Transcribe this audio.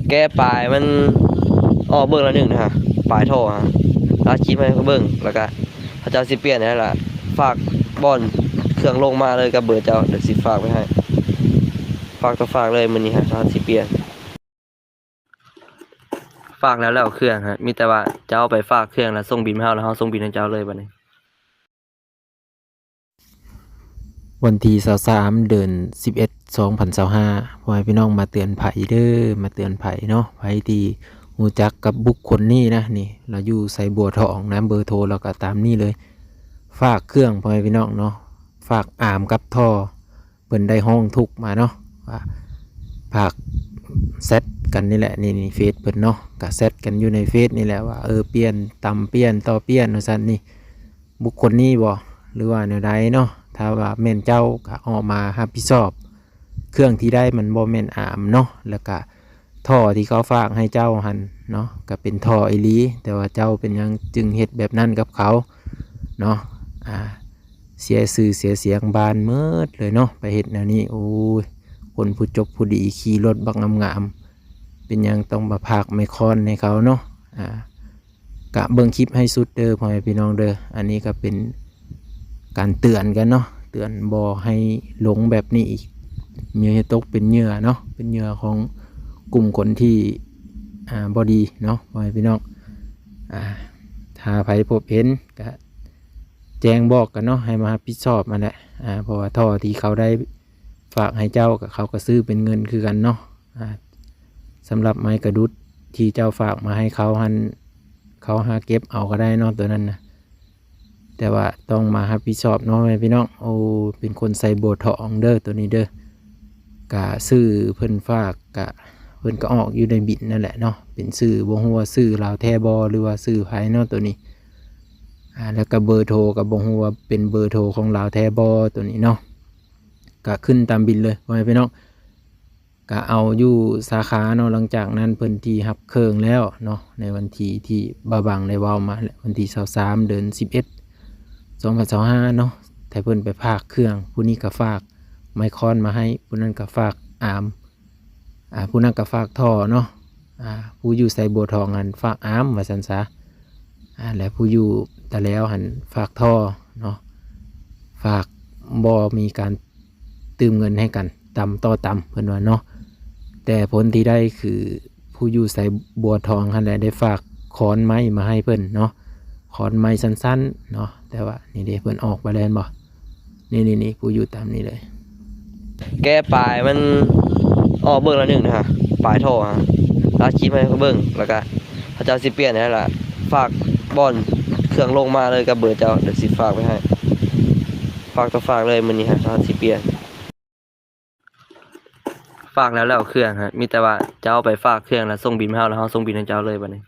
ແກະປາຍມັນອອກເບິ່ງແລ້ວໜຶ່ງນະ ປາຍທໍ່ນະ ລາວຄລິບໃຫ້ເບິ່ງ ແລ້ວກະເຂົາເຈົ້າຊິປ່ຽນໃຫ້ລະ ຝາກບ່ອນເຄື່ອງລົງມາເລີຍກັບເບີເຈົ້າ ດຽວຊິຝາກໄວ້ໃຫ້ ຝາກຕໍ່ຝາກເລີຍມື້ນີ້ຮະ ລາວຊິປ່ຽນ. ຝາກແລ້ວ ແລ້ວເຄື່ອງຮະ ມີແຕ່ວ່າເຈົ້າໄປຝາກເຄື່ອງ ແລ້ວສົ່ງບິນໃຫ້ເຮົາ ແລ້ວເຮົາສົ່ງບິນໃຫ້ເຈົ້າເລີຍບາດນີ້. ວັນທີຊາວສາມ ເດືອນສິບເອັດ ສອງພັນຊາວຫ້າ ພໍ່ແມ່ພີ່ນ້ອງ ມາເຕືອນໄພເດີ ມາເຕືອນໄພເນາະ ໃຜທີ່ຮູ້ຈັກກັບບຸກຄົນນີ້ນະ ນີ້ລາວຢູ່ໄຊບົວທອງນະ ເບີໂທລາວກໍຕາມນີ້ເລີຍ ຝາກເຄື່ອງ ພໍ່ແມ່ພີ່ນ້ອງເນາະ ຝາກອາມກັບທໍ່ ເພິ່ນໄດ້ຮ້ອງທຸກມາເນາະ ວ່າຝາກແຊັດກັນນີ້ແຫຼະ ນີ້ ນີ້ເຟສເພິ່ນເນາະ ກະແຊັດກັນຢູ່ໃນເຟສນີ້ແຫຼະວ່າ ເອີ ປ່ຽນ ຕຳປ່ຽນ ຕໍ່ປ່ຽນ ວ່າຊັ້ນນີ້ ບຸກຄົນນີ້ບໍ ຫຼືວ່າແນວໃດເນາະ ຖ້າວ່າແມ່ນເຈົ້າກະອອກມາຮັບຜິດຊອບ ເຄື່ອງທີ່ໄດ້ມັນບໍ່ແມ່ນອາມເນາະ ແລ້ວກະທໍ່ທີ່ເຂົາຝາກໃຫ້ເຈົ້າຫັ້ນເນາະ ກະເປັນທໍ່ອີ່ຫຼີ ແຕ່ວ່າເຈົ້າເປັນຫຍັງຈຶ່ງເຮັດແບບນັ້ນກັບເຂົາເນາະ ອ່າ ເສຍຊື່ເສຍສຽງບ້ານໝົດເລີຍເນາະ ໄປເຮັດແນວນີ້ ໂອ້ຍ ຄົນຜູ້ຈົບຜູ້ດີຂີ່ລົດບັກງາມໆ ເປັນຫຍັງຕ້ອງມາພາກໄມ້ຄ້ອນໃຫ້ເຂົາເນາະ ອ່າ ກະເບິ່ງຄລິບໃຫ້ສຸດເດີພໍ່ແມ່ພີ່ນ້ອງເດີ ອັນນີ້ກະເປັນການເຕືອນກັນເນາະ ເຕືອນບໍ່ໃຫ້ຫຼົງແບບນີ້ອີກ ມີໃຫ້ຕົກເປັນເຫຍື່ອເນາະ ເປັນເຫຍື່ອຂອງກຸ່ມຄົນທີ່ ອ່າ ບໍ່ດີເນາະ ພໍ່ແມ່ພີ່ນ້ອງ ອ່າ ຖ້າໃຜພົບເຫັນກະແຈ້ງບອກກັນເນາະ ໃຫ້ມາຮັບຜິດຊອບຫັ້ນແຫຼະ ອ່າ ເພາະວ່າທໍ່ທີ່ເຂົາໄດ້ ຝາກໃຫ້ເຈົ້າ ກະເຂົາກະຊື້ເປັນເງິນຄືກັນເນາະ ອ່າ ສຳລັບໄມ້ກະດຸດທີ່ເຈົ້າຝາກມາໃຫ້ເຂົາຫັ້ນ ເຂົາຫາເກັບເອົາກະໄດ້ເນາະ ໂຕນັ້ນນະ ແຕ່ວ່າຕ້ອງມາຮັບຜິດຊອບເນາະ ພໍ່ແມ່ພີ່ນ້ອງ ໂອ້ ເປັນຄົນໃສ່ບົວທອງເດີ ໂຕນີ້ເດີ ກະຊື່ເພິ່ນຝາກ ກະເພິ່ນກະອອກຢູ່ໃນບິນນັ້ນແຫຼະເນາະ ເປັນຊື່ ບໍ່ຮູ້ວ່າຊື່ລາວແທ້ບໍ່ ຫຼືວ່າຊື່ໃຜເນາະ ໂຕນີ້ ອ່າ ແລ້ວກະເບີໂທກະບໍ່ຮູ້ວ່າເປັນເບີໂທຂອງລາວແທ້ບໍ່ ໂຕນີ້ເນາະ ກະຂຶ້ນຕາມບິນເລີຍ ພໍ່ແມ່ພີ່ນ້ອງ ກະເອົາຢູ່ສາຂາເນາະ ຫຼັງຈາກນັ້ນເພິ່ນທີ່ຮັບເຄື່ອງແລ້ວເນາະ ໃນວັນທີທີ່ບ່າວບັງໄດ້ເວົ້າມາແຫຼະ ວັນທີຊາວສາມ ເດືອນສິບເອັດ ສອງພັນຊາວຫ້າເນາະ ໃຫ້ເພິ່ນໄປຝາກເຄື່ອງ ຜູ້ນີ້ກະຝາກໄມ້ຄ້ອນມາໃຫ້ ຜູ້ນັ້ນກະຝາກອາມ ອ່າ ຜູ້ນັ້ນກະຝາກທໍ່ເນາະ ອ່າ ຜູ້ຢູ່ໄຊບົວທອງຫັ້ນຝາກອາມ ວ່າຊັ້ນສາ ອ່າ ແລະ ຜູ້ຢູ່ຕາແລວຫັ້ນຝາກທໍ່ເນາະ ຝາກ ບໍ່ມີການຕື່ມເງິນໃຫ້ກັນ ຕຳຕໍ່ຕຳ ເພິ່ນວ່າເນາະ ແຕ່ຜົນທີ່ໄດ້ຄືຜູ້ຢູ່ໄຊບົວທອງຫັ້ນແຫຼະ ໄດ້ຝາກຄ້ອນໄມ້ມາໃຫ້ເພິ່ນເນາະ ຄ້ອນໄມ້ສັ້ນໆເນາະ ແຕ່ວ່ານີ້ເດ້ ເພິ່ນອອກໄປແລ້ວ ເຫັນບໍ່? ນີ້ໆໆ ຜູ້ຢູ່ຕາມນີ້ເລີຍ ແກະປາຍມັນອອກເບິ່ງແລ້ວໜຶ່ງນະ ປາຍທໍ່ນະ ລາວຄລິບໃຫ້ເບິ່ງ ແລ້ວກະເຂົາເຈົ້າຊິປ່ຽນໃຫ້ລະ ຝາກບ່ອນເຄື່ອງລົງມາເລີຍກັບເບີເຈົ້າ ດຽວຊິຝາກໄວ້ໃຫ້ ຝາກຕໍ່ຝາກເລີຍມື້ນີ້ຮະ ລາວຊິປ່ຽນ ຝາກແລ້ວ ແລ້ວເຄື່ອງຮະ ມີແຕ່ວ່າເຈົ້າໄປຝາກເຄື່ອງ ແລ້ວສົ່ງບິນໃຫ້ເຮົາ ແລ້ວເຮົາສົ່ງບິນໃຫ້ເຈົ້າເລີຍບາດນີ້.